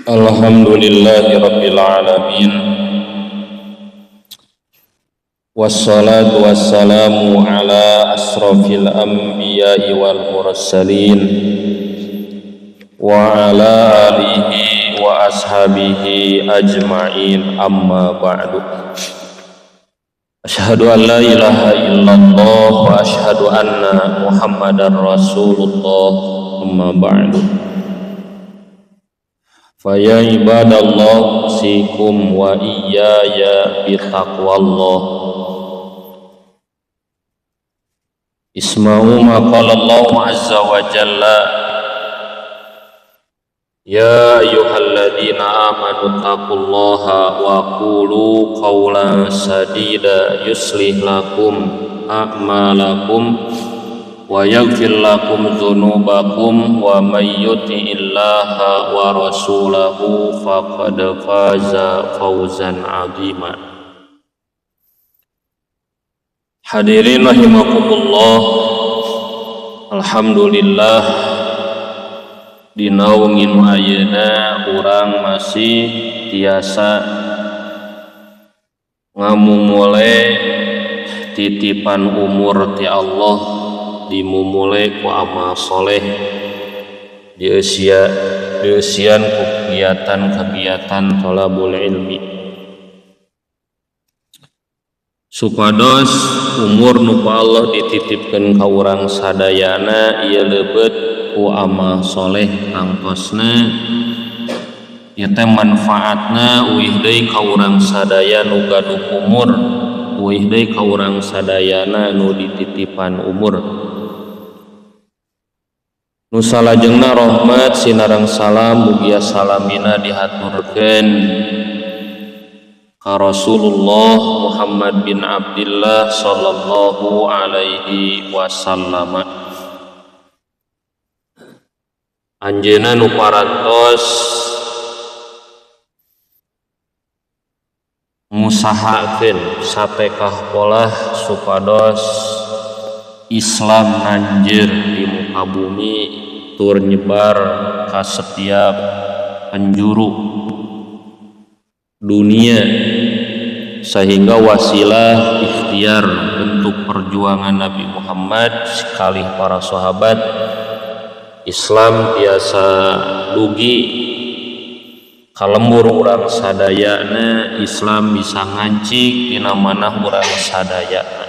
Alhamdulillahi rabbil alamin. Wassalatu wassalamu ala asrafil anbiya'i wal mursalin wa ala alihi wa ashabihi ajma'in, amma ba'du. Asyhadu an la ilaha illallah wa asyhadu anna Muhammadar Rasulullah, amma ba'du. Fa ya ibadallah, usikum wa iyaya bitaqwallah. Isma'u ma qala Allah azza wa jalla, ya ayyuhalladzina amanu taqullaha wa qulu qawlan sadida yuslih lakum a'malakum wa yaghfir lakum dzunubakum wa may yuti'illaha wa rasulahu faqad faza fawzan 'azima. Hadirin rahimakumullah, alhamdulillah dina wengi nu ayeuna urang masih tiasa ngamumule titipan umur ti Allah, dimumule ku amal soleh, dieusian ku kegiatan-kegiatan thalabul ilmi, supados umur nu ku Allah dititipkeun ka urang sadayana ieu leubet ku amal soleh tangtosna ieu teh manfaatna uih deui ka urang sadaya nu gaduh umur, uih deui ka urang sadayana nu dititipan umur. Nu salajengna rahmat sinareng salam mugia salamina dihaturkeun ka Rasulullah Muhammad bin Abdullah sallallahu alaihi wasallam. Anjeunna nu parantos ngusahakeun satekah polah supados Islam nanjeur di muka bumi tur nyebar ka setiap penjuru dunia, sehingga wasilah ikhtiar bentuk perjuangan Nabi Muhammad sekali para sahabat Islam biasa dugi kalembur urang sadayana, Islam bisa ngancik dina manah urang sadayana.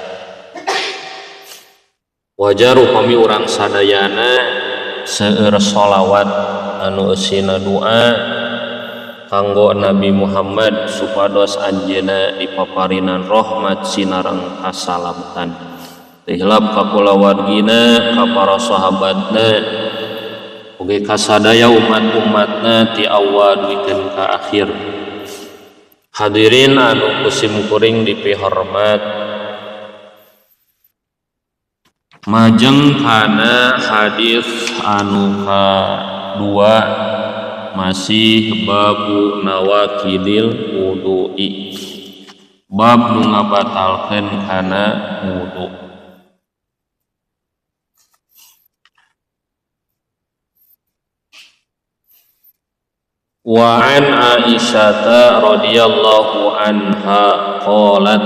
Wajar upami urang sadayana seueur sholawat anu eusina doa kanggo Nabi Muhammad supados anjeunna dipaparinan rahmat sinareng kasalamatan. Tihilap ka kulawargina, ka para sahabatna, oge kasadaya umat-umatna ti awal duikeun ka akhir. Hadirin anu kusim kuring dipihormat, majeng kana hadis anu kadua masih babu nawakidil wudu'i, bab nu ngabatalkeun kana wudu. Wa an Aisyah radhiyallahu anha qalat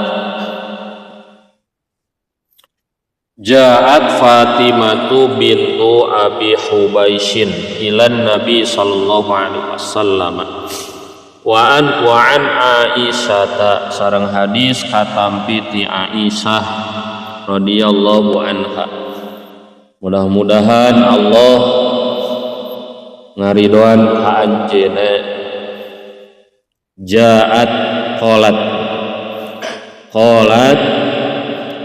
ja'at Fatimatu bintu Abi Hubaisyin ilan Nabi sallallahu alaihi wasallam. Wa an Aisyah sareng hadis katampi ti Aisyah radhiyallahu anha. Mudah-mudahan Allah ngaridoan ka anjeunna. Ja'at qalat, qalat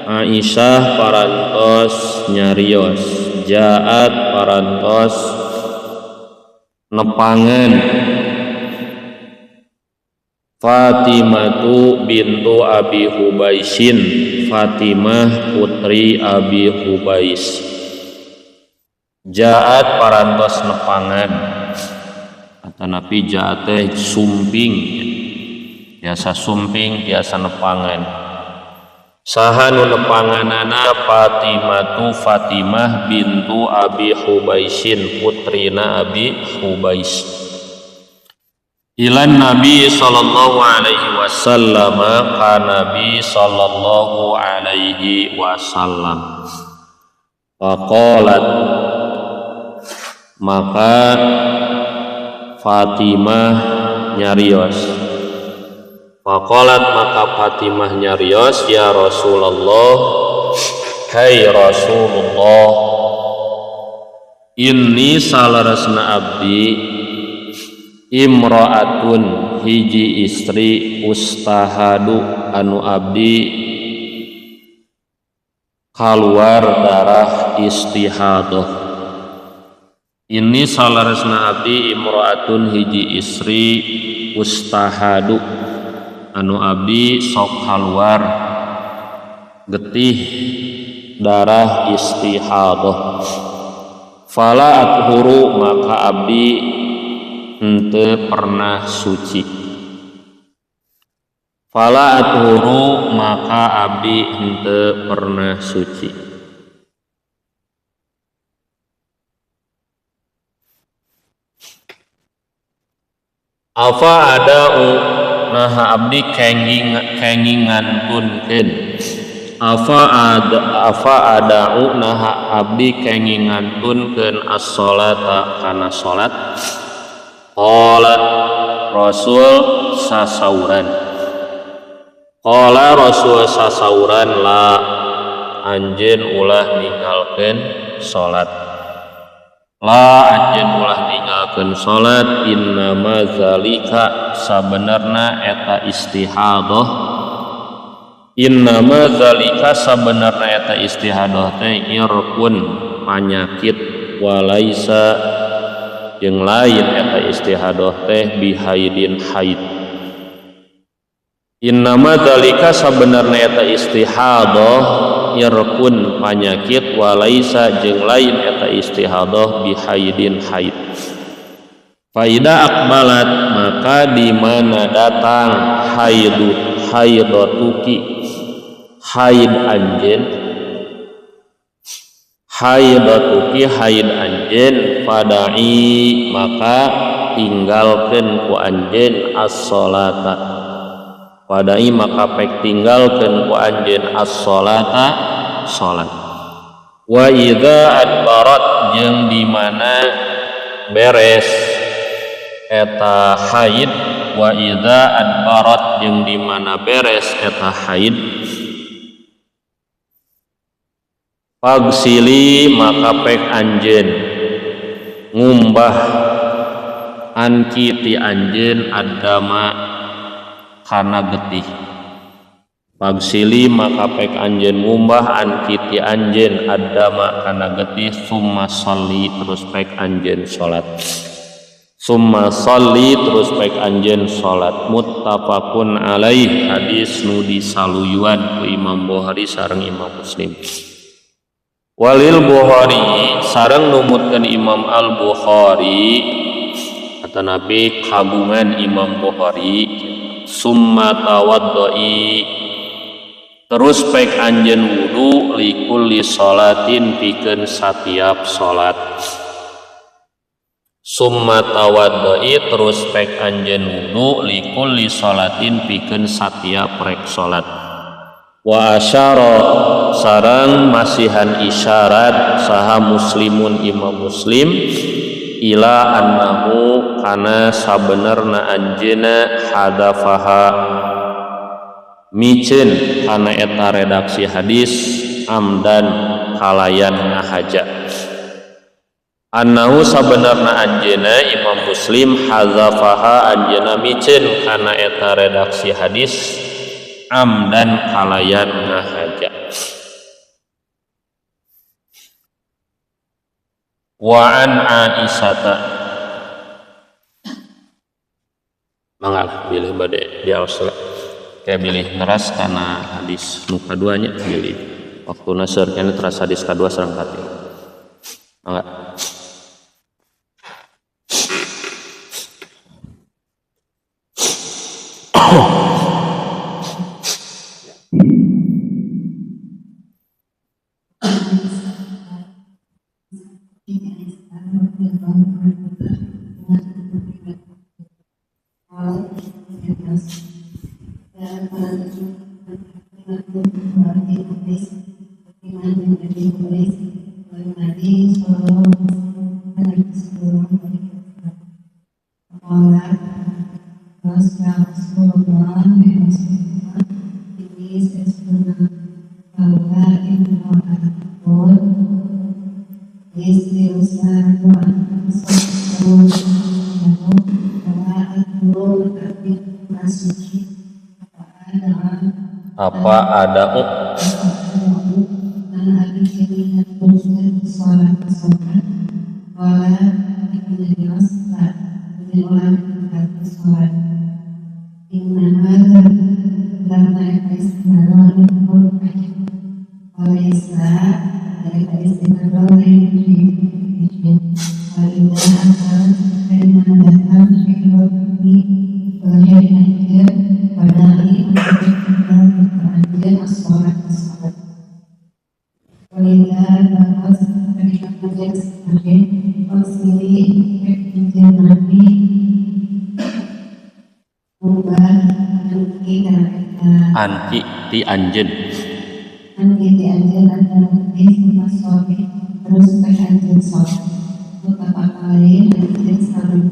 Aisyah parantos nyarios, ja'at parantos nepangen Fatimatu bintu Abi Hubaisin, Fatimah putri Abi Hubais. Ja'at parantos nepangan, atanapi ja'at teh sumping, biasa sumping biasa nepangan. Saha nu nepanganana Fatimatu Fatimah bintu Abi Hubaisin, putrina Abi Hubais. Ilan Nabi sallallahu alaihi wasallam ka Nabi sallallahu alaihi wasallam. Faqalat maka Fatimah nyarios. Faqalat maka Fatimah nyarios, ya Rasulullah, hai Rasulullah, inni salarasna abdi imra'atun hiji istri ustahadu anu abdi kaluar darah istihadah. Ini salaresna abdi imra'atun hiji istri ustahadu anu abdi sok kaluar getih darah istihadah. Fala athuru maka abdi henteu pernah suci. Fala athuru maka abdi henteu pernah suci. Afa ada'u naha abdi kenging ngantunkeun. Afa ada'u naha abdi kenging ngantunkeun as-sholata kana salat. Qala Rasul sasauran. Qala Rasul sasauran la anjeun ulah ninggalkeun salat. La anjeun ulah ninggalkeun salat innama zalika sabenerna eta istihadah. Innama zalika sabenerna eta istihadah teh irqun panyakit walaisa jeung lain eta istihadah teh bihaidin haid. Innama dzalika sabenerna eta istihadah irqun panyakit walaisa jeung lain eta istihadah bihaidin haid. Faida akbalat maka di mana datang haidu haidatuki haid anjeun haidatuki haid anjeun fada'i maka tinggalkeun ku anjeun as-sholata. Fada'i maka pek tinggalkeun ku anjeun as-sholata salat. Wa idza adbarat jeung di mana beres eta haid, wa idza adbarat jeung di mana beres eta haid fagsili maka pek anjeun ngumbah anki ti anjeun adama kana getih. Fagsili maka pek anjeun ngumbah anki ti anjeun adama kana getih summa sholli terus pek anjeun salat. Summa sholli terus pek anjeun salat. Muttafaqun alaih hadis nu disaluyuan ku Imam Bukhari sareng Imam Muslim. Walil Bukhari sareng numutkeun Imam Al Bukhari atanapi kagungan Imam Bukhari summa tawaddoi terus pek anjeun wudu likulli sholatin pikeun satiap salat. Summa tawaddoi terus pek anjeun wudu likulli sholatin pikeun satiap rek salat. Wa asyara sareng masihan isyarat saha muslimun imam muslim ila annahu kana sabenerna anjeuna hadafaha miceun kana eta redaksi hadis amdan kalayan ngahaja. Annahu sabenerna anjeuna imam muslim hadafaha anjeuna miceun kana eta redaksi hadis amdan kalayan ngahaja. Wa an Aisyata mangga bilih bade diaos kayak bilih neras kana hadis nu kaduanya bilih waktuna seur kana teras hadis kadua sareng katilu mangga. Apa ada anki ti anjeun anki ti anjeun terus anjeun sholat mutafaqalin anjeun sareng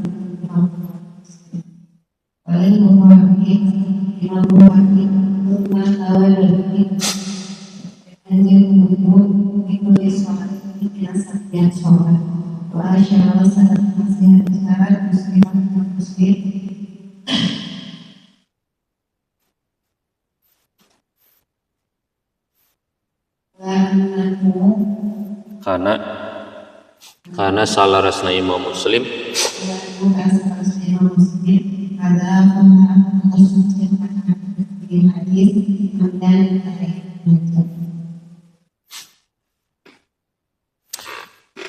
paling Bukhari Imam Bukhari anjeun wudu ditulis sholat dina sakian sholat wa asyara sareng syarat muslim muslim karena salah rasna Imam Muslim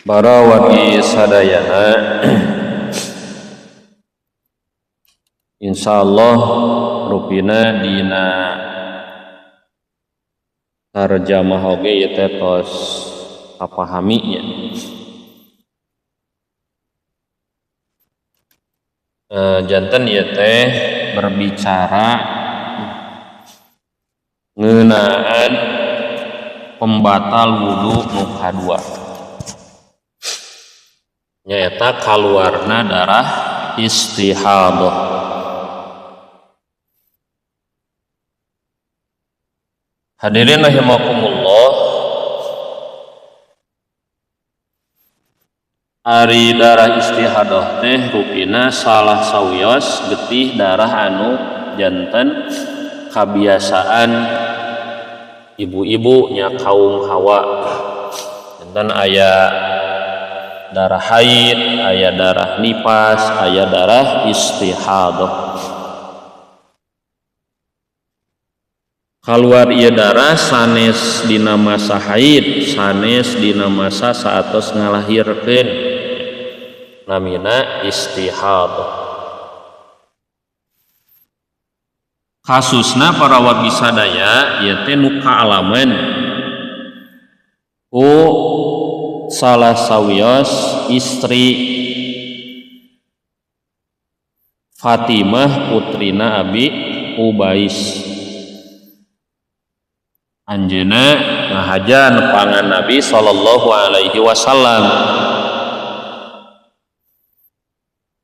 para wargi sadayana, insyaallah rupina dina tarjamah oge ieu teh tos kapahami nya. Janten ieu teh berbicara ngeunaan pembatal wudu nu kadua, nyaeta kaluarna darah istihadah. Hadirin rahimakumullah, ari darah istihadah teh rupina salah sawios getih darah anu janten kabiasaan ibu-ibu nya kaum Hawa. Janten aya darah haid, aya darah nipas, aya darah istihadah. Kaluar ieu darah sanes dina masa haid, sanes dina masa saatos ngalahirkeun, namina istihadah. Kasusna para wargi sadaya ieu teh nu kaalaman ku salah sawios istri Fatimah putrina Abi Ubais. Anjeunna ngahaja nepangan Nabi sallallahu alaihi wasallam.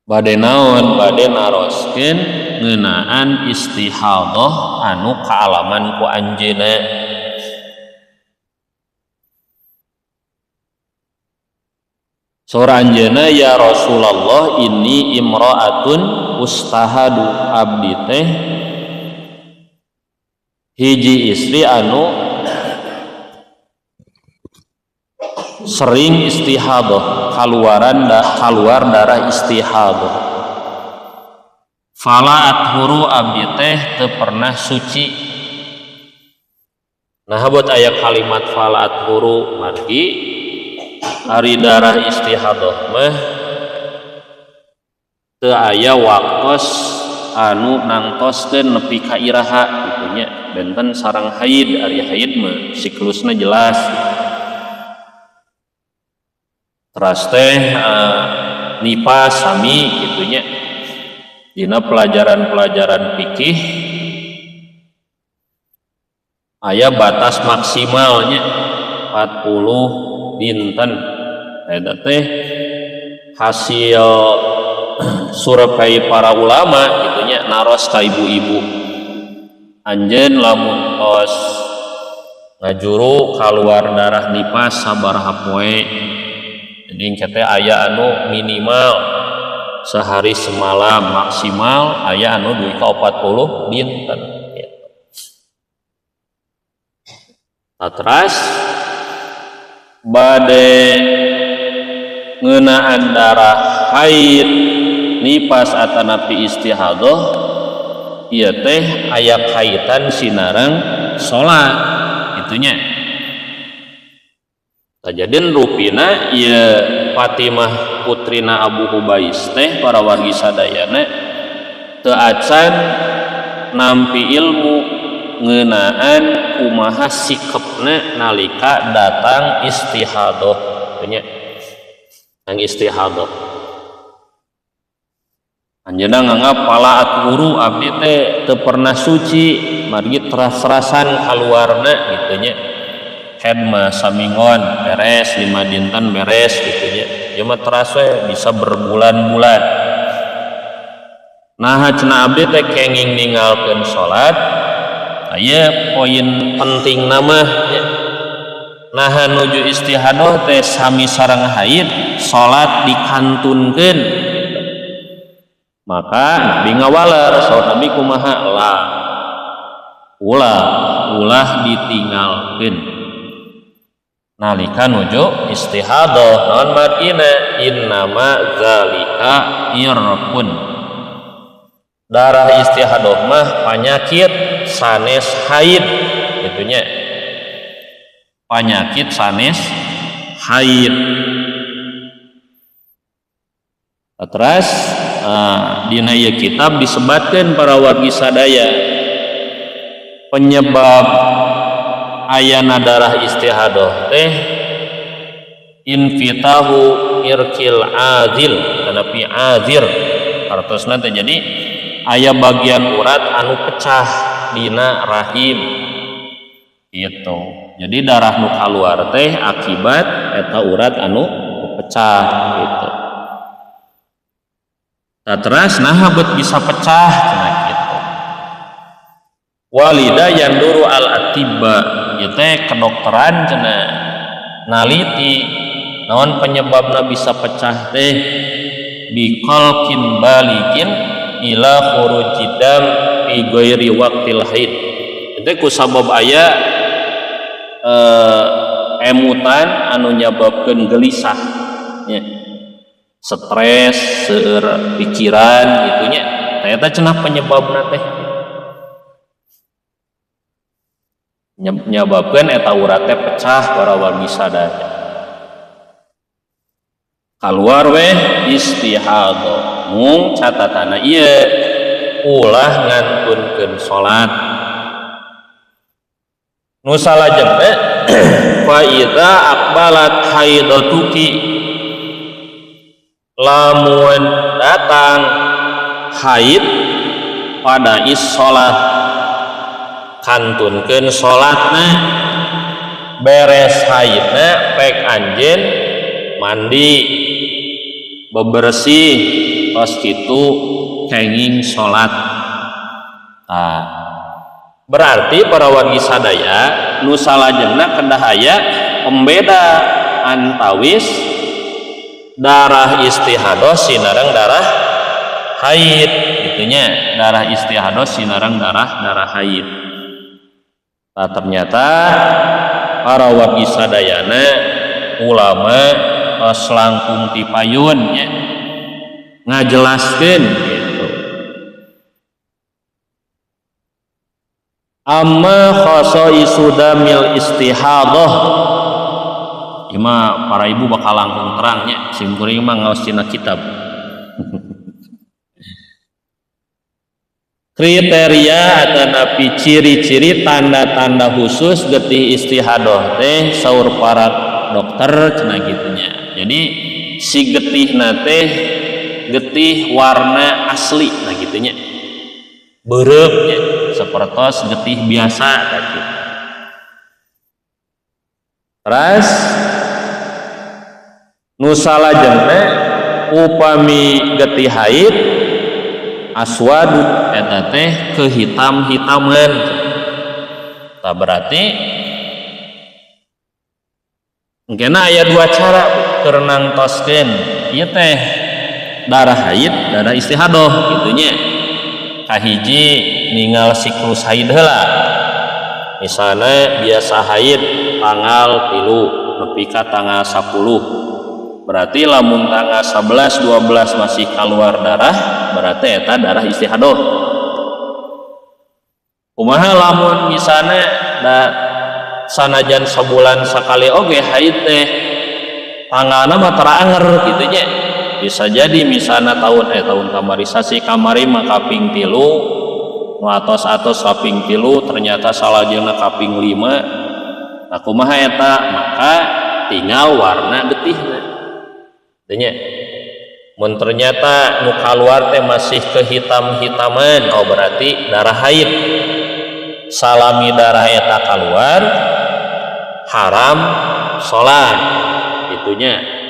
Bade naon? Bade naroskeun ngeunaan istihadah anu kaalaman ku anjeunna. Saur anjeunna, ya Rasulullah, ini imra'atun ustahadu, abdi teh hiji istri anu sering istihadah, keluar darah istihadah. Fala athuru, abdi teh teu pernah suci. Nah, buat aya kalimat fala athuru margi ari darah istihadah mah teu aya waktos anu nangtoskeun nepi ka iraha kitu nya. Benten sareng haid, ari haid mah siklusna jelas. Teras teh nipas sami kitu nya. Dina pelajaran-pelajaran fikih aya batas maksimalnya 40 dinten. Eta teh hasil survei para ulama gitunya, naros ka ibu-ibu anjeun lamun tos ngajuru kaluar darah nifas sabaraha poe. Jadi engke teh aya anu minimal sehari semalam, maksimal aya anu dugi ka 40 dinten gitu. Teras bade ngeunaan darah haid, nifas atanapi istihadah ieu teh aya kaitan sinareng salat itunya. Kajadian rupina ieu Fatimah putrina Abu Hubais teh para wargi sadayana teu acan nampi ilmu ngeunaan kumaha sikepna nalika datang istihadah nya. Yang istihadah anjeunna nganggap palaat guru abdi teh teu pernah suci margi teras-terasan kaluarna gitu nya. Head mah saminggon beres, 5 dinten beres gitu nya. Ieu mah teras we bisa berbulan-bulan. Nah cenah abdi teh kenging ninggalkeun salat. Aya poin penting nama nya. Nah nuju istihadah teh sami sareng haid salat dikantunkeun. Maka Nabi ngawaler saur Nabi kumaha la ulah ulah ditinggalkeun nalika nuju istihadah naon margina innama zalika irqun. Darah istihadah mah penyakit sanes haid gitunya, penyakit sanes haid. Terus dina ieu kitab disebatkeun para wargi sadaya penyebab ayana darah istihadah teh infitahu irkil azil tanapi azir artosna teh jadi aya bagian urat anu pecah dina rahim gitu. Jadi darah nu kaluar teh akibat eta urat anu pecah gitu. Teras nah bet bisa pecah cenah gitu. Walida yanduru al atibba ieu teh kedokteran cenah naliti naon penyebabna bisa pecah teh biqalqin balikin ila khurujidam fi ghairi waqtil haid. Itu ku sabab aya emutan anu nyababkeun gelisah nya, stres, seueur pikiran gitunya. Eta cenah penyebabna teh nyababkeun eta urat teh pecah para wargi sadaya. Kaluar weh istihadah. Mung catatana ieu ulah ngantunkeun salat. Nu salajengna fa iza aqbalat haidatuki lamun datang haid pada is salat kantunkeun salatna beres haidna pek anjeun mandi bebersih tos kitu kenging salat. Nah, berarti para wargi sadaya nu salajengna kedah aya pembeda antawis darah istihadah sinareng darah haid gitunya, darah istihadah sinareng darah haid. Nah, ternyata para wargi sadayana ulama tos langkung ti payun nya ngajelaskeun gitu. Amma khasaisu damil istihadah ima para ibu bakal langkung terangnya sim kuring mah ngaos tina kitab. Kriteria atanapi ciri-ciri tanda-tanda khusus getih istihadah teh saur para dokter cenah gitunya. Jadi si getihna teh getih warna asli nah kitu nya beureum nya sapertos getih biasa tah kitu. Teras nu salajengna upami getih haid aswadu eta teh kehitam-hitaman. Tah berarti engkena aya dua cara keur nangtoskeun ieu teh darah haid, darah istihadoh kitu nya. Kahiji ningal siklus haid heula. Misalna biasa haid tanggal 3 nepi ka tanggal 10. Berarti lamun tanggal 11 12 masih keluar darah, berarti eta darah istihadoh. Kumaha lamun misalna da sanajan sabulan sakali oge haid teh tanggalna mah tara anger kitu nya. Bisa jadi misalna tahun kamari sasi kamari mah kaping 3, nu atos-atos kaping 3 ternyata salajengna kaping 5. Nah kumaha eta? Maka tinggal warna getihna. Teu nya. Mun ternyata nu kaluar teh masih kehitam-hitaman, oh berarti darah haid. Salami darah eta kaluar haram salat itunya.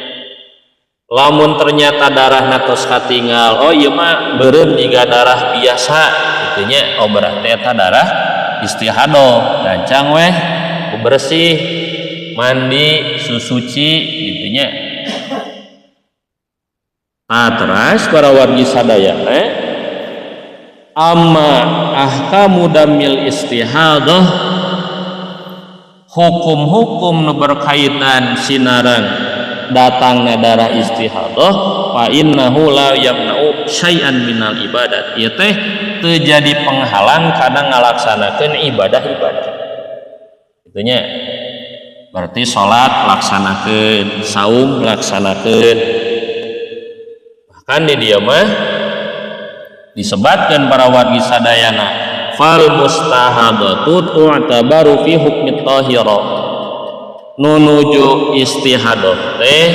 Lamun ternyata darahna tos katinggal, oh ieu mah beureum jiga darah biasa itunya, oh berarti eta darah istihadoh, gancang weh bersih mandi susuci gitunya. Nah teras para wargi sadayana amma ahkamu damil istihadah, hukum-hukum nu berkaitan sinareng datangna darah istihadah, fa innahu la yamna'u syai'an minal ibadat, ieu teh teu jadi penghalang kana ngalaksanakeun ibadah-ibadah. Itunya berarti salat laksanakeun, saum laksanakeun. Bahkan di dieu mah disebatkeun para wargi sadayana fal mustahadatu tu'tabaru fi hukmi tahira, nu nuju istihadah teh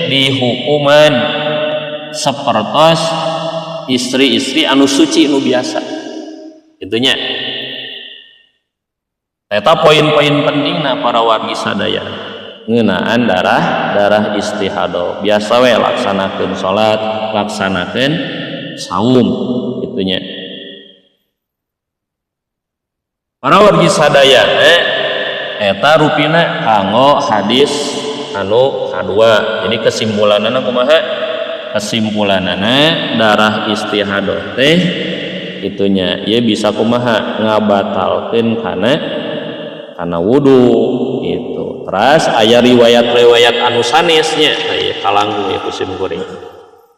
dihukuman sapertos istri-istri anu suci nu biasa. Itunya eta poin-poin pentingna para wargi sadaya ngeunaan darah istihadah. Biasa we laksanakeun salat, laksanakeun saum itunya. Para wargi sadaya eta rupina kanggo hadis anu kadua. Jadi kesimpulanana kumaha? Kesimpulanana darah istihadah teh itunya ieu bisa kumaha ngabatalkeun kana wudu gitu. Terus aya riwayat-riwayat anu sanesnya, aya kalanggung ya kusim kuring.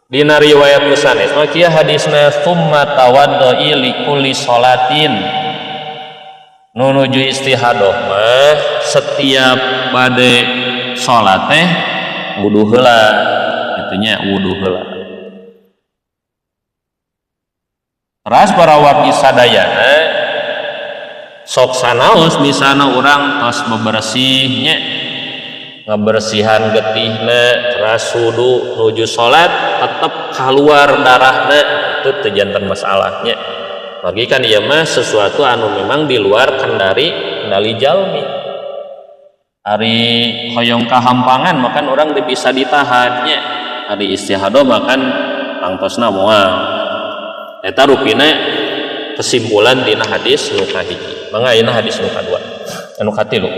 Dina riwayat nu sanes mah kieu hadisna tsumma tawaddai likulli sholatin. Nu nuju istihadah mah setiap bade salat teh wudu heula, itunya wudu heula. Terus para wargi sadayana sok sanaos misalna urang tos bebersihnya, ngabersihan getihna, teras wudu nuju salat tetep keluar darahna, itu teu janten masalahnya. Bagi kan ieu mah sesuatu anu memang di luar kendali jalmi. Ari hoyong kahampangan makan orang teu bisa ditahannya. Ari istihadah makan tangtosna moal. Eta rupina kesimpulan dina hadis nu kahiji. Mangga ayeuna hadis nu kadua, anu katilu.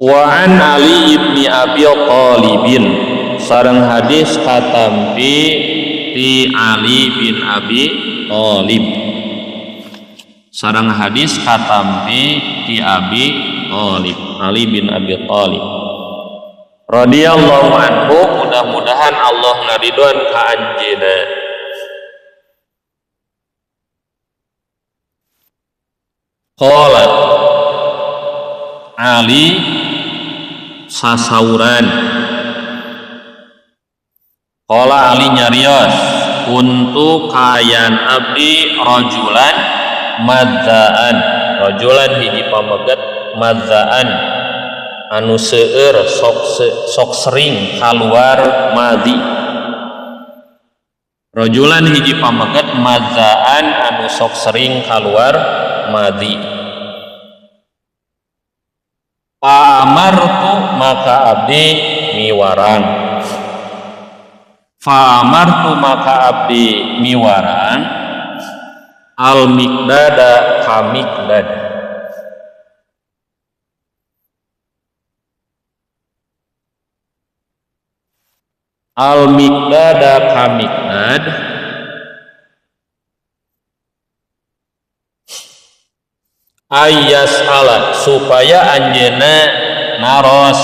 Wa an Ali ibni Abi Thalibin, sareng hadis katampi ti Ali bin Abi Thalib. Sareng hadis katampi ti Abi Thalib, Ali bin Abi Thalib radhiyallahu anhu, mudah-mudahan Allah ngaridoan ka anjeunna. Qala Ali sasauran, qala Ali nyarios untuk kayan abdi rajulan madzaan, rajulan hiji pameget madzaan anu seueur sok sering kaluar madhi. Rajulan hiji pameget madzaan anu sok sering kaluar madhi. Fa'amartu maka abdi miwarang. Fa'amartu maka abdi miwarang al miqdada ka miqdad. Al miqdada ka miqdad ayas ala supaya anjeunna naros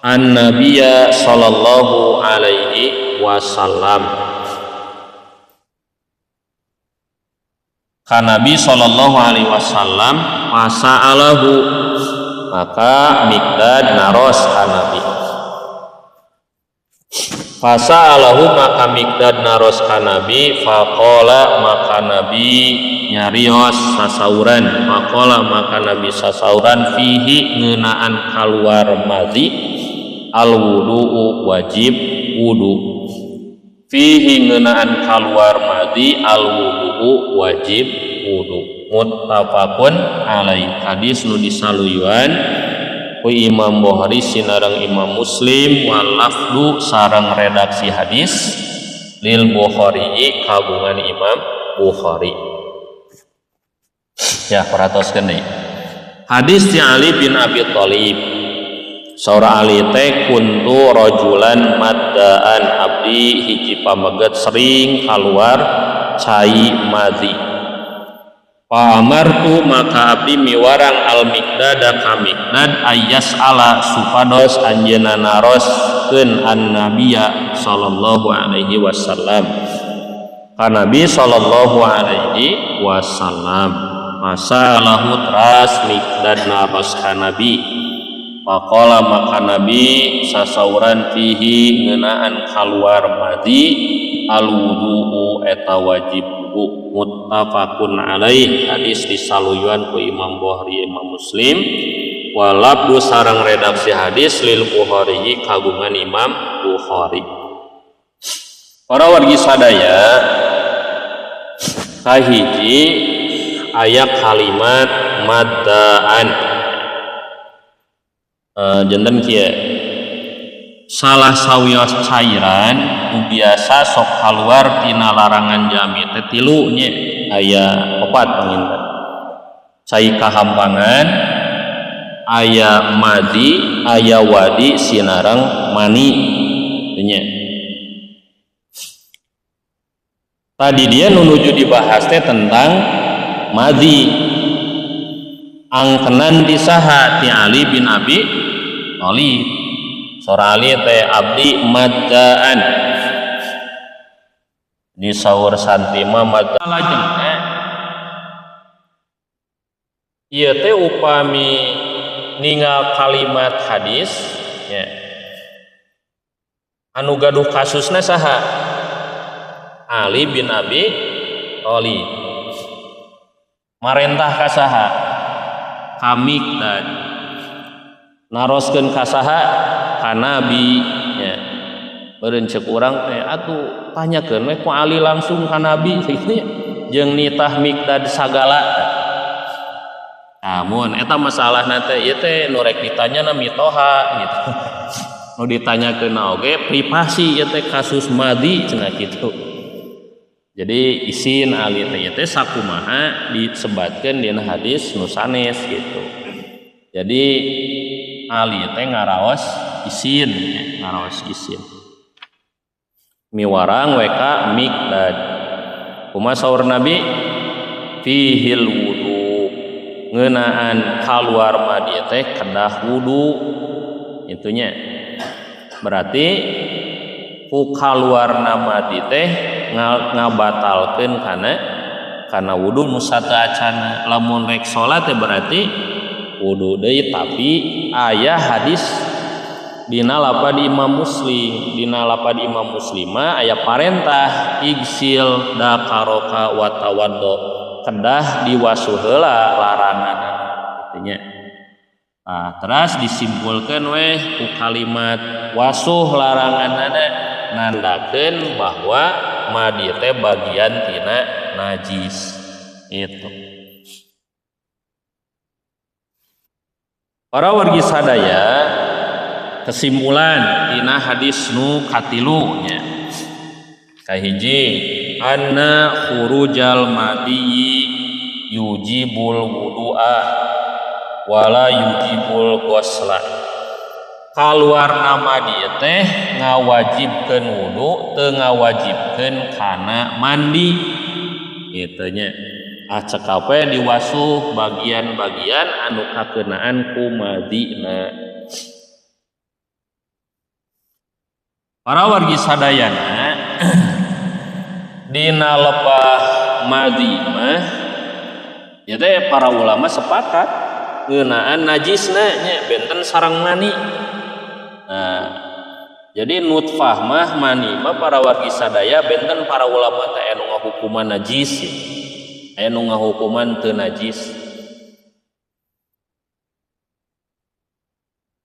an nabiyya sallallahu alaihi wasallam ka nabi sallallahu alaihi wasallam fasa'alahu maka miqdad naros ka nabi. Fasa'alahu maka miqdad naros ka nabi faqala maka nabi nyarios sasauran faqala maka nabi sasauran fihi ngeunaan kaluar madhi al wudu'u wajib wudu. Fihi ngeunaan kaluar madhi al wudu'u wajib wudu. Muttafaqun alaih. Hadis nu disaluyuan ku Imam Bukhari sinareng Imam Muslim wal lafdu sareng redaksi hadis lil Bukhari kagungan Imam Bukhari. Ya perhatoskeun deui. Hadis ti Ali bin Abi Thalib. Saur Ali teh kuntu rajulan maddaan abdi hiji pameget sering kaluar cai madhi. Fa'amartu maka abdi miwarang al miqdada ka miqdad ayas ala supados anjeunna naroskeun an nabiyya sallallahu alaihi wasallam ka nabi sallallahu alaihi wasallam. Masalahu teras miqdad naros ka nabi faqala maka nabi sasauran fihi ngeunaan kaluar madhi al wudu'u eta wajib. Muttafaqun alaih. Hadis disaluyuan ku Imam Bukhari Imam Muslim walabdu sareng redaksi hadis lil Bukhari kagungan Imam Bukhari. Para wargi sadaya kahiji aya kalimat maddaan janten kieu salah sawios cairan nu biasa sok kaluar tina larangan jami teh tilu nya aya opat panginten cai kahampangan aya madi aya wadi sinareng mani nya. Tadi dia nu nuju dibahas teh tentang madi angkenan di saha ti Ali bin Abi Thalib. Sora Ali teh abdi maddaan di saur santri mah maddaan lajengna ieu teh upami ningal kalimat hadis nya anu gaduh kasusna saha Ali bin Abi Thalib marentah ka saha ka Miqdad naroskeun ka saha ka nabi nya. Beureun ceuk urang teh atuh tanyakeun we ku Ali langsung ka nabi kitu jeung nitah Miqdad sagala. Namun eta masalahna teh ieu teh nu rek ditanyana mitoha gitu. Nu ditanyakeun oge privasi ieu teh kasus madi cenah kitu. Jadi isin Ali teh ieu teh sakumaha disebatkeun dina hadis nu sanes gitu. Jadi Ali teh ngaraos isin, ngaraos isin. Miwarang weka miqdad. Kumaha saur Nabi? Fihil wudu. Ngeunaan kaluar madi teh kedah wudu. Itunya. Berarti ku kaluarna madi teh ngabatalkeun kana wudu nu sateuacanna. Lamun rek salat teh berarti wudu deui, tapi aya hadis dina lapad Imam Muslim, dina lapad Imam Muslimah aya parentah igsil dakaroka wa tawaddo, kedah diwasuh heula laranganana, artinya Nah, terus disimpulkan weh ku kalimat wasuh laranganana nandakeun bahwa madi teh bagian tina najis itu. Para wargi sadaya, kesimpulan tina hadis nu katilu nya. Kahiji, anna khurujal madi yujibul wudu'a wala yujibul ghusla. Kaluarna madi teh ngawajibkeun wudu teu ngawajibkeun kana mandi kitu nya. Ah cekap we diwasuh bagian-bagian anu kakeunaan ku madina. Para wargi sadayana dina lebah madi mah ya teh para ulama sepakat ngeunaan najisna nya benten sareng mani. Nah, jadi nutfah mah mani mah para wargi sadaya benten para ulama teh anu ngahukuman najis, aya nu ngahukuman teu najis.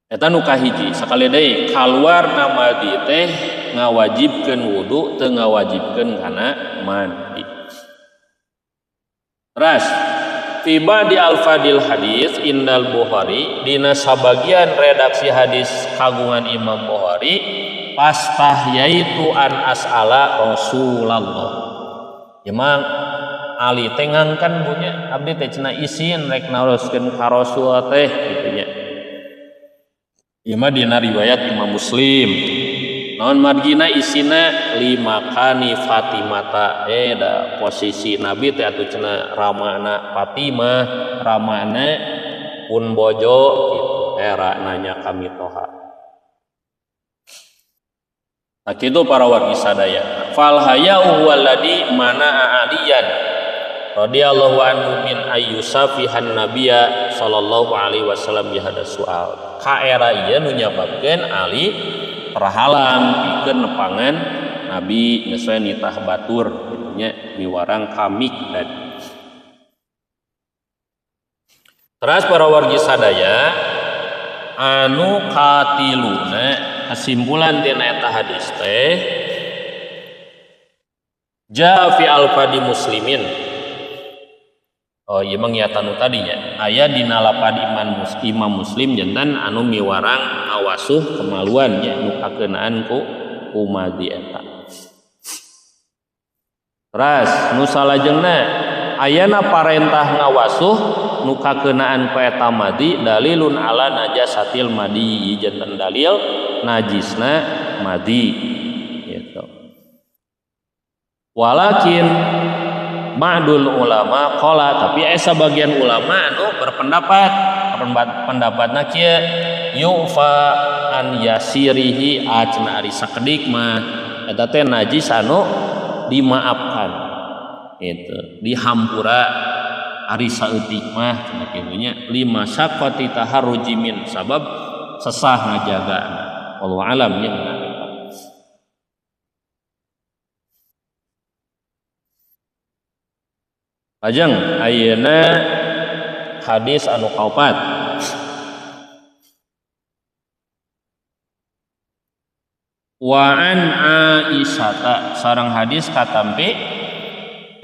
Eta nu kahiji, sakali deui kaluarna madi teh ngawajibkeun wudu teu ngawajibkeun kana mandi. Terus tiba di al-fadil hadis indal Bukhari dina sabagian redaksi hadis kagungan Imam Bukhari pastahyaitu an as'ala Rasulullah. Imam Ali teh ngangkan punya abdi teh cenah isin rek naroskeun ka Rasul teh kitu nya. Ieu mah dina riwayat Imam Muslim. Naon margina isina limakani Fatimata da posisi Nabi teh atuh cenah ramana Fatimah, ramana pun bojo kitu era nanya kami toha. Nah kitu para wargi sadaya. Fal haya'u huwallazi mana'a aliyan radhiyallahu anhu min ayyusafihan nabiyya sallallahu alaihi wasallam bihada soal. Ka era ieu nu nyababkeun Ali terhalang pikeun nepangan Nabi geus we nitah batur kitu nya miwarang kamik dan. Teras para wargi sadaya anu katiluna kesimpulan tina eta hadis teh ja fi alfadi muslimin. Oh ieu mah ngiatan nu tadinya aya dina lapad Imam Muslim jantan anu miwarang awasuh kemaluan nya nu kakeunaan ku umadi eta. Teras nu salajengna ayana parentah ngawasuh nu kakeunaan ku eta madi dalilun ala najasatil madi jantan dalil najisna madi gitu. Walakin ma'dul ulama qala, tapi aya sabagian ulama anu berpendapat pendapatna kieu yufa an yasirihi acna ari sakedik mah eta teh najis anu dimaafkan gitu, dihampura ari saeutik mah cenah kitu nya lima saqati taharruji min sabab sesah ngajagana. Wallahu alam nya. Lajeng ayeuna hadis anu kaopat. Wa an Aisyah sareng hadis katampi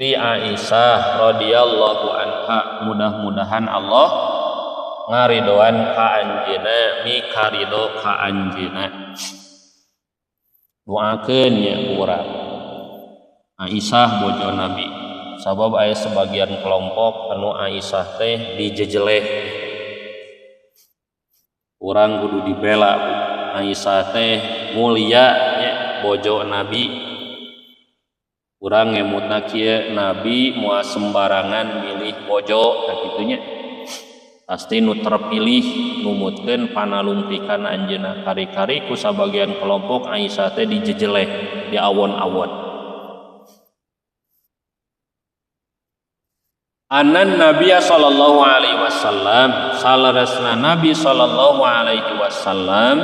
ti Aisyah radhiyallahu anha, mudah-mudahan Allah ngaridoan ka anjeunna mikarido ka anjeunna. Doakeun nya urang Aisyah bojo Nabi. Sabab aya sebagian kelompok anu Aisyah teh dijejeleh. Urang kudu dibela. Aisyah teh mulia nya bojo Nabi. Urang ngemutna kieu Nabi moal sembarangan milih bojo tah kitu nya. Pasti nu terpilih numutkeun panalungtikan anjeunna kari-kari ku sabagian kelompok Aisyah teh dijejeleh, diawon-awon. Anan Nabi sallallahu alaihi wasallam salaresna Nabi sallallahu alaihi wasallam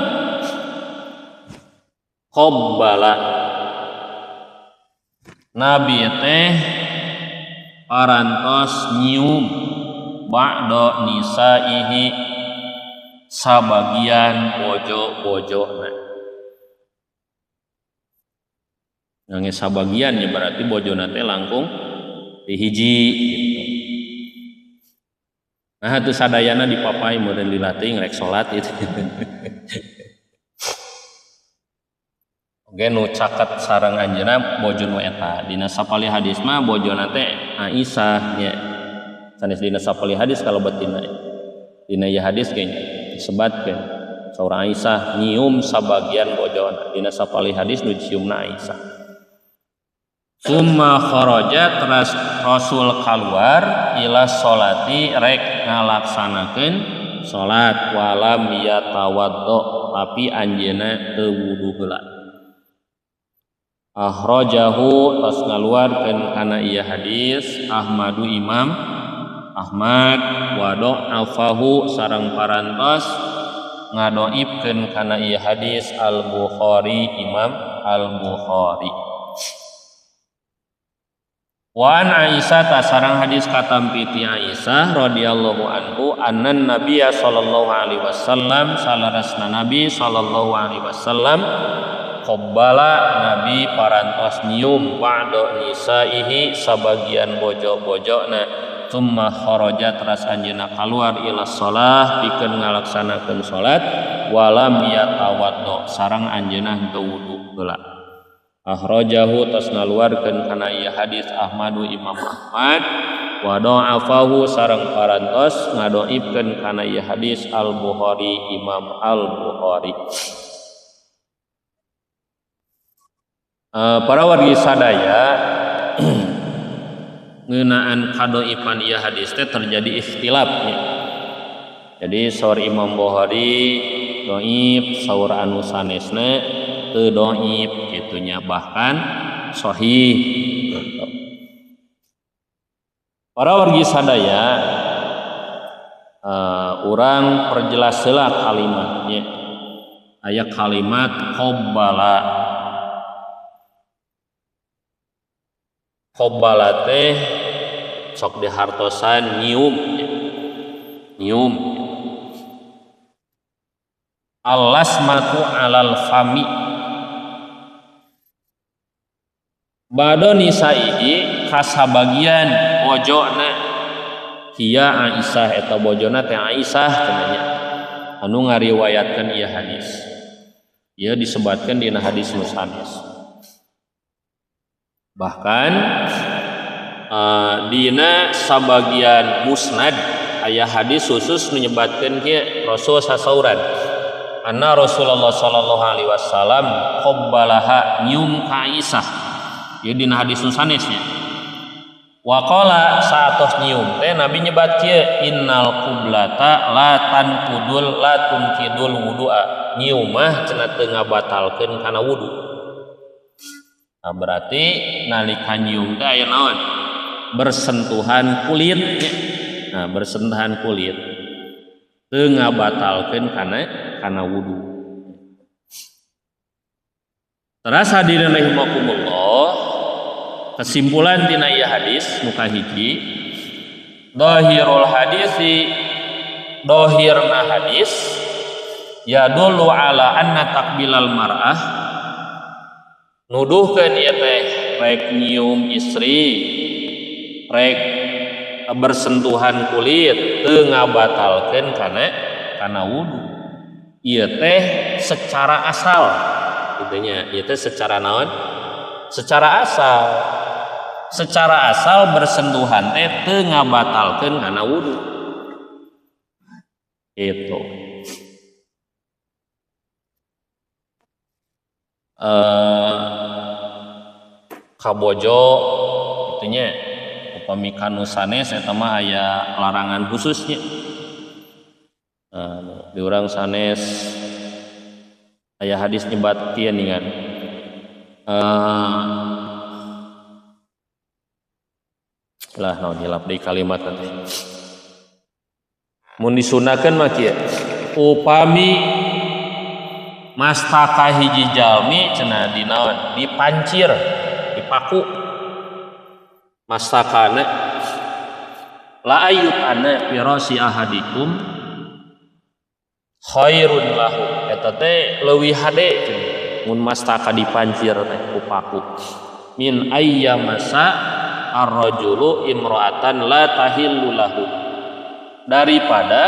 qabbala Nabi teh parantos nyium ba'da nisaihi sabagian bojo-bojona. Ngange sabagian ya berarti bojona teh langkung di hiji gitu. Nah atuh sadayana dipapai meureun lila teuing rek salat itu. Oge nu caket sareng anjeunna bojo nu eta. Dina sapali hadis mah bojona teh Aisyah nya. Sanes dina sapali hadis kalebet dina. Dina ieu hadis ge disebatkeun saur Aisyah nyium sabagian bojona. Dina sapali hadis nu ciumna Aisyah. Summa kharaja teras Rasul keluar ila sholati rek ngalaksanakeun salat walam yatawaddo tapi anjeunna teu wudu heula. Akhrajahu tos ngaluarkeun kana ieu hadis Ahmadu Imam Ahmad wa da'afahu sareng parantos ngadoibkeun kana ieu hadis Al-Bukhari Imam Al-Bukhari. Wa an Aisyah tasarang hadis katampi ti Aisyah radhiyallahu anhu annan nabiyya sallallahu alaihi wasallam salarasna nabi sallallahu alaihi wasallam qabbala nabi parantos nyium ba'da nisaihi sabagian bojo-bojona tsumma kharaja teras anjeunna kaluar ila shalah pikeun ngalaksanakeun salat walam yatawaddo sareng anjeunna henteu wudu heula. Akhrajahu tas ngaluarkeun kana ieu hadis Ahmadu Imam Ahmad wa da'afahu sareng parantos ngadoibkeun kana ieu hadis Al-Bukhari Imam Al-Bukhari. Para wargi sadaya ngeunaan kadoipan ieu hadis teh terjadi ikhtilaf nya. Jadi saur Imam Bukhari dhaif, saur anu sanesna teu dhaif gitunya, bahkan sahih gitu. Para wargi sadaya urang perjelas heula kalimatnya. Aya kalimat qabbala. Qabbala teh sok dihartosan nyium nyium. Alasmatu alal fami bado nisaihi kasabagian bojona hiya Aisyah eta bojona teh Aisyah cenah anu ngariwayatkeun ieu hadis. Ieu disebatkeun dina hadis nu sanes. Bahkan dina sabagian musnad aya hadis khusus menyebatkeun kieu Rasul sasauran anna Rasulullah sallallahu alaihi wasallam qabbalaha nyium ka Aisyah. Ieu dina hadis nu sanesnya. Wa qala saatos nyium teh Nabi nyebat kieu innal qiblata la tanqudul la tunkidul wudu'a. Nyium mah cenah teu ngabatalkeun kana wudu. Nah, berarti nalika nyium teh aya naon? Bersentuhan kulit. Nah, bersentuhan kulit teu ngabatalkeun kana wudu. Teras hadirin rahimakumullah, kesimpulan tina ieu hadis nu kahiji, dhahirul hadisi dhahirna hadis yadullu ala anna taqbilal mar'ah nuduhkeun ieu teh rek nyium istri rek bersentuhan kulit teu ngabatalkeun kana wudu. Ieu teh secara asal gitunya, ieu teh secara naon? Secara asal. Secara asal bersentuhan teh teu ngabatalkeun kana wudu. Itu. Kabojo itunya upami kanu sanes eta mah aya larangan khususnya. Di urang sanes aya hadis nyebat kieu ningan. Lah naon hilap deui kalimat teh. Mun disunahkeun mah kieu. Upami mastaka hiji jalmi cenah di naon? Dipancir, dipaku. Mastakana la ayyub ana fi rasi ahadikum Khairun lahu eta teh leuwih hade mun mastaka dipancir teh ku paku min ayyamasa ar-rajulu imra'atan la tahillu lahu, daripada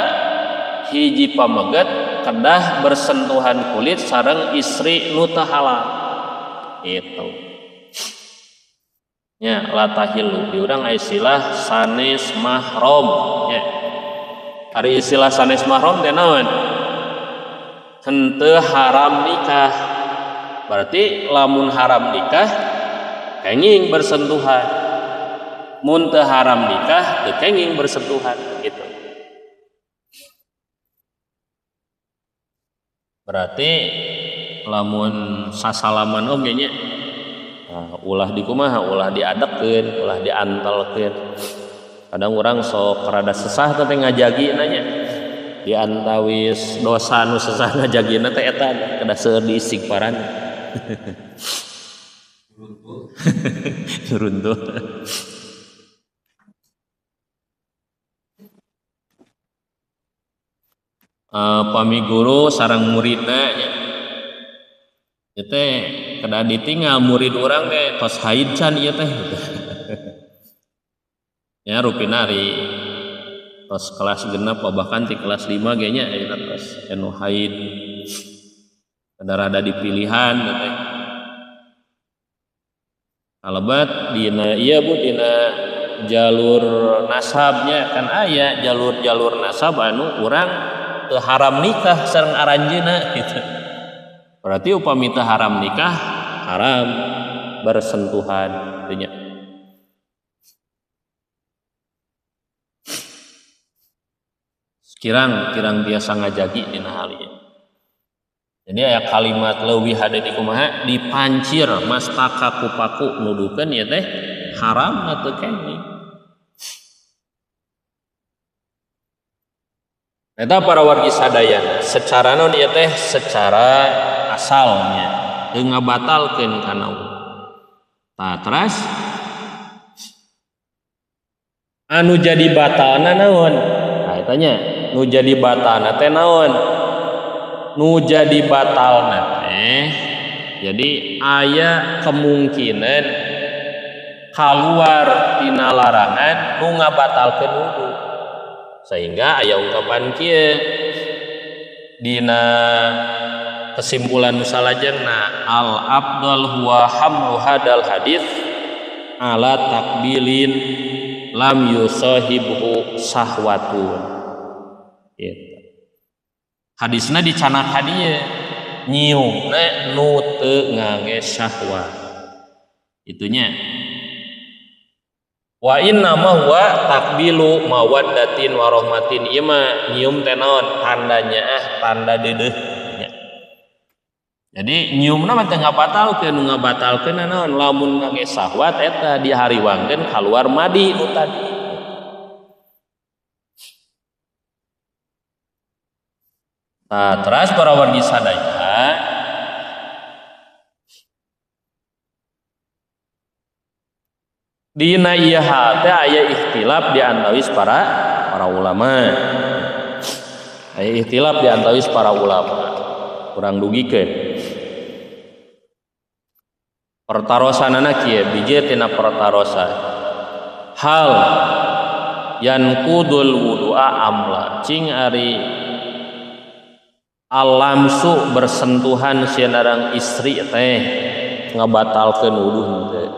hiji pameget kedah bersentuhan kulit sareng istri nu teu halal itu nya. La tahillu di urang istilah sanes mahram nya. Ari istilah sanes mahram teh naon? Henteu haram nikah. Berarti lamun haram nikah kenging bersentuhan, mun teu haram nikah teu kenging bersentuhan gitu. Berarti lamun sasalaman oge nya, nah, ulah dikumaha, ulah diadekeun, ulah diantelkeun. Kadang urang sok rada sesah teh ngajagi nanya. Di antawis dosa nu sesah ngajagina teh eta kedah seueur diistighfaran. Runtuh. Pami guru sareng muridna nya. Ieu teh kedah ditinggal murid urang teh tos haid can ieu teh. Ya rupina ari tos kelas 6 bahkan ti kelas 5 ge nya ayeuna tos anu haid. Kedah rada dipilihan teh. Kalebat dina ieu Bu dina jalur nasabnya kan aya jalur-jalur nasab anu urang teu haram nikah sareng aranjeuna gitu. Berarti upami teu haram nikah haram bersentuhan teh nya. Kirang-kirang biasa ngajagi dina hal ieu. Jadi aya kalimat leuwih hade di kumaha dipancir mastaka ku paku nuduhkeun ieu teh haram teu kenging. Eta para wargi sadayana secara naon ieu teh secara asalnya teu ngabatalkeun kana wudu. Tah teras anu jadi batalna naon? Nah eta nya nu jadi batalna teh naon? Nu jadi batalna teh jadi aya kemungkinan kaluar tina larangan nu ngabatalkeun wudu. Sehingga aya ungkapan kieu dina kesimpulan nu salajengna al afdal huwa hamlu hadal hadis ala takbilin lam yusahibhu sahwatun. Gitu. Hadisna dicanak ka dieu nyiumna nu teu ngangge syahwat. Itunya. Wa inna ma huwa takbilu mawaddatin wa rahmatin. Ieu mah nyium teh naon? Tandanya tanda deudeuh nya. Jadi nyiumna mah teu ngabatalkeun, nu ngabatalkeun naon? Lamun ngangge syahwat eta dihariwangkeun kaluar madi nu tadi. Nah, teras para wargi sadaya dina ieu hal teh aya ikhtilaf di antawis para ulama. Aya ikhtilaf di antawis para ulama. Kurang dugikeun. Pertarosanana kieu biji tina pertarosan. Hal yanqudul wudu'a amla cing ari alamsu bersentuhan sieun istri teh ngabatalkeun wudu henteu.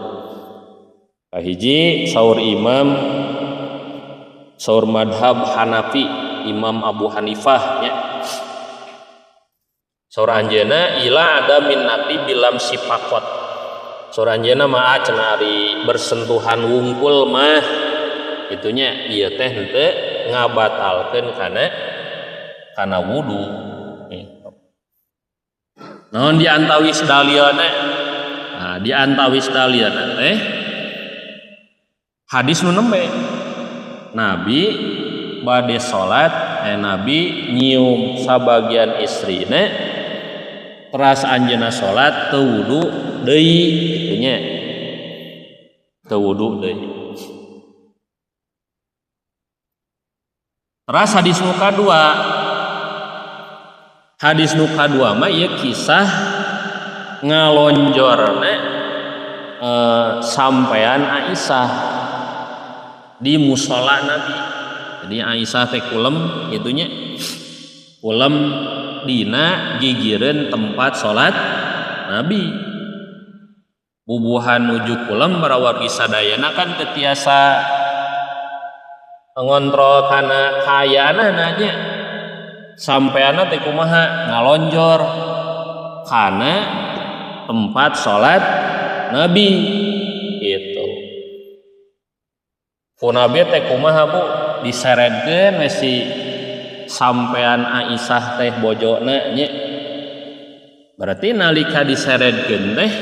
Kahiji saur imam saur madhab Hanafi Imam Abu Hanifah nya. Saur anjeunna ila ada min nati bilam sipakot. Saur anjeunna mah cenah ari bersentuhan wungkul mah itunya ieu teh henteu ngabatalkeun kana wudu. Naon di antawis dalilna? Nah, di antawis dalilna teh hadis nu nembe. Nabi bade salat, Nabi nyium sabagian istrina teras anjeunna salat teu wudu deui kitu nya. Teu wudu deui. Teras hadis nu kadua Hadis nu kadua mah ieu kisah ngalonjorna sampean Aisyah di musala Nabi. Jadi Aisyah teh kulem itunya kulem dina gigireun tempat salat Nabi. Bubuhan nuju kulem para wargi sadayana kan teu tiasa ngontrol kana kaayaanana nya. Sampeanna teh kumaha ngalonjor kana tempat salat Nabi gitu. Ku Nabi teh kumaha Bu? Diseredkeun we si sampean Aisyah teh bojona nya. Berarti nalika diseredkeun teh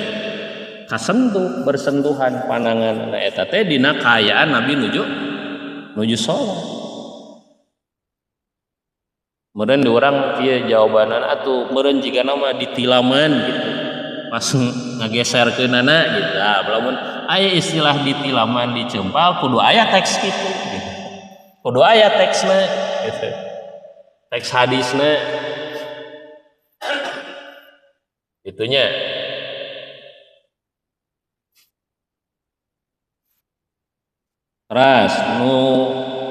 kasentuh bersentuhan pandangan eta teh dina kaayaan Nabi nuju salat. Meureun di urang kieu jawabanan atuh meureun jigana mah ditilaman gitu. Pas ngageserkeunana gitu. Ah lamun aya istilah ditilaman dicempal kudu aya teks kitu gitu. Kudu aya teksna gitu. Teks hadisna. Itunya. Teras nu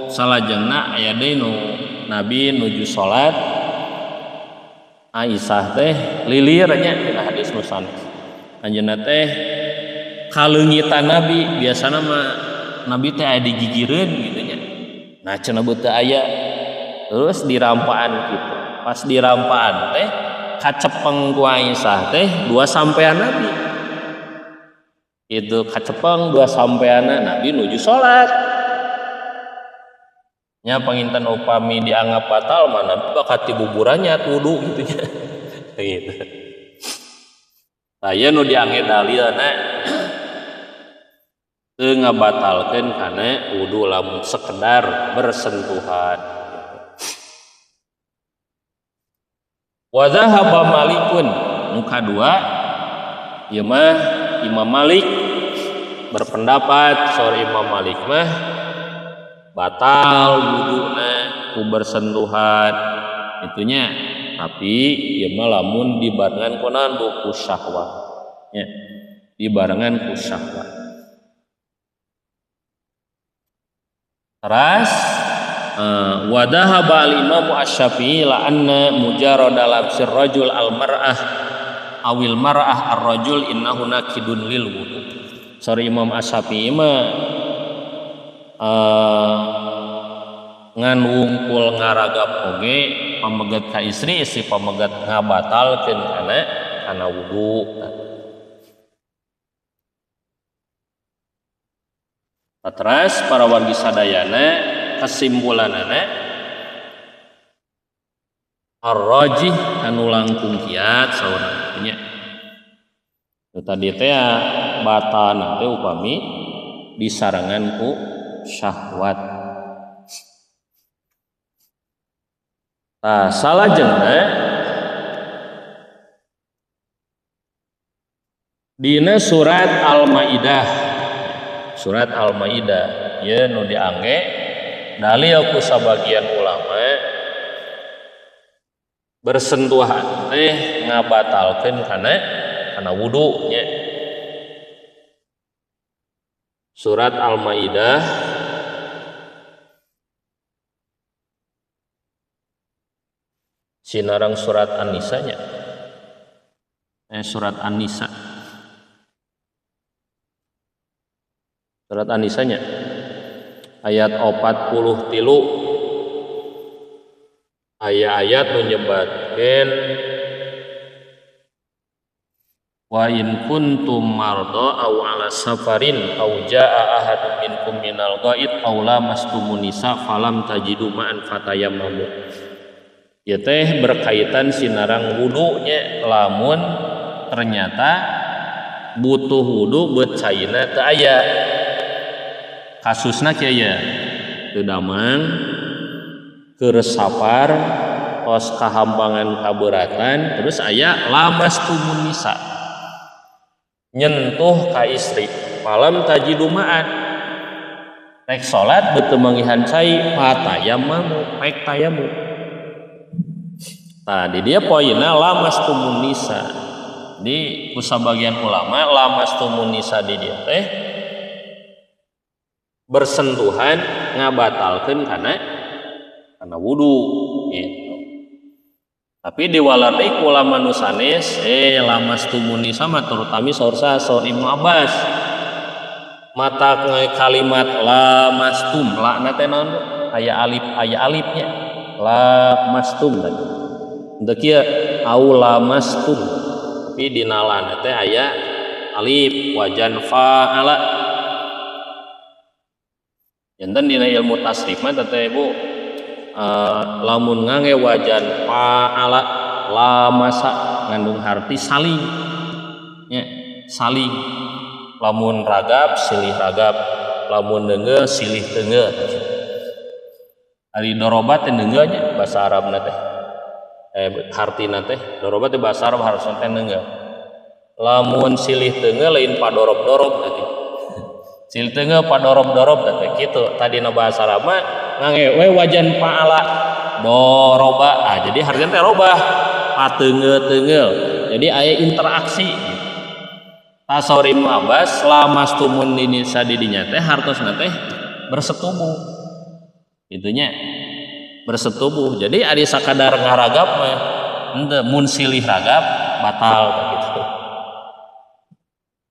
salajengna aya deui nu Nabi nuju salat Aisyah teh lilir nya dina hadis nu sanes. Anjeunna teh kaleungitan Nabi biasana mah Nabi teh aya digigireun gitu nya. Nah cenah beuteung aya terus dirampaan kitu. Pas dirampaan teh kacepeng ku Aisyah teh dua sampean Nabi. Itu kacepeng dua sampeanna Nabi nuju salat. Nya panginten upami dianggap batal mah Nabi bakal tibuburannya wudu gitu nya. Gitu. Tah ieu nu diangge dalilna teu ngabatalkeun kana wudu lamun sekedar bersentuhan. Wa dhahaba Malikun nu kadua ieu mah Imam Malik berpendapat saur Imam Malik mah batal wuduna ku bersentuhan itunya, tapi ieu mah lamun dibarengan ku naon Bu ku syahwat nya, dibarengan ku syahwat. Teras wa dhahaba al-Imam Asy-Syafi'i la anna mujarrada labsir rajul al-mar'ah awil mar'ah ar-rajul innahu nakidun lil wudu. Saur Imam Asy-Syafi'i mah ngan wungkul ngaragap oge pamegat ka istri istri pamegat ngabatalkeun kana wudu. Teras para wargi sadayana kesimpulanana ar-rajih anu langkung kiat saurang nya. Nu tadi teh batalna teh upami disarengan ku syahwat. Tah salajengna dina surat Al-Maidah. Surat Al-Maidah ieu nu diangge dalil ku sabagian ulama bersentuhan teh ngabatalkeun kana wudu nya. Surat Al-Maidah sinarang surat An-Nisa nya. Surat An-Nisa. Surat An-Nisa nya ayat 43 aya-ayat nu nyebatkeun wa in kuntum marda aw ala safarin aw jaa ahadun minkum minal ghaid aw lamastumun nisa falam tajidu ma'an fatayammamu. Ieu teh berkaitan sinarang wudunya lamun ternyata butuh wudu beut caina teu aya. Kasusna kieu ye teu damang keur safar tos kahampangan kaberatan terus aya lamastumun nisa nyentuh ka istri malam tajidu ma'an rek salat beuteung manggihan cai fatayammamu pek tayammum. Tadi dia poinna lamastumun nisa. Di kusabagian ulama lamastumun nisa di dia teh bersentuhan ngabatalkeun kana wudu gitu. Tapi diwalar deui ku ulama nu sanes lamastumun nisa mah terutami saur saur Ibnu Abbas. Mata kalimat lamastum la teh naon aya alif aya alifnya lamastum tadi. Henteu kieu au lamastum tapi dina la teh aya alif wajan fa'ala. Janten dina ilmu tasrif mah teh Bu lamun ngange wajan fa'ala lamasa ngandung harti saling nya saling lamun ragap silih ragap lamun deungeul silih teungeul. Ari doroba teh deungeul nya bahasa Arabna teh hartina teh doroba teh bahasa Arab harusna teh deungeul. Lamun silih teungeul lain padorob-dorob teh. Silih teungeul padorob-dorob teh kitu. Tadina bahasa Arab mah ngange we wajan fa'ala doroba. Ah jadi hartina teh robah pateungeul-teungeul. Jadi aya interaksi. Saur Ibnu Abbas lamastumun nisa di dinya teh hartosna teh bersetubuh. Itunya bersetubuh. Jadi ari sakadar ngaragap mah henteu mun silih ragap batal gitu.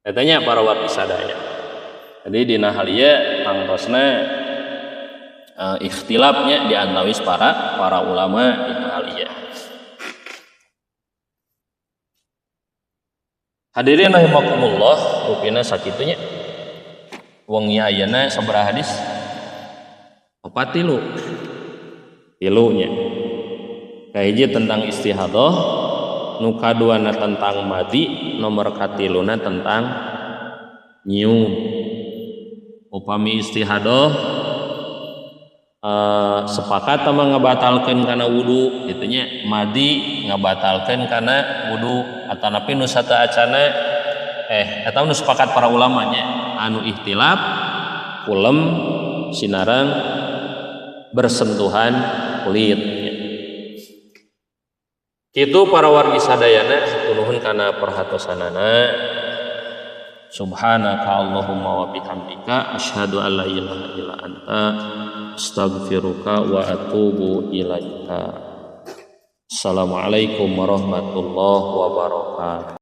Katanya para wargi sadaya. Jadi dina hal ieu tangtosna ikhtilafnya di antawis para ulama dina hal ieu. Hadirin rahimakumullah, rupina sakitunya. Wengi ayeuna sabaraha hadis? 4 tilu. Tilunya. Kahiji tentang istihadah, nu kaduana tentang madi, nomor katiluna tentang nyium. Upami istihadah sepakat sama ngabatalkeun kana wudu kitu nya, madi ngabatalkeun kana wudu atanapi nu sateuacana eta nu sepakat para ulama nya anu ikhtilaf kulem sinareng bersentuhan kulit. Kitu para wargi sadayana nuhun kana perhatosanana. Subhanaka Allahumma wa bihamdika asyhadu an la ilaha illa anta astaghfiruka wa atubu ilaika. Assalamualaikum warahmatullahi wabarakatuh.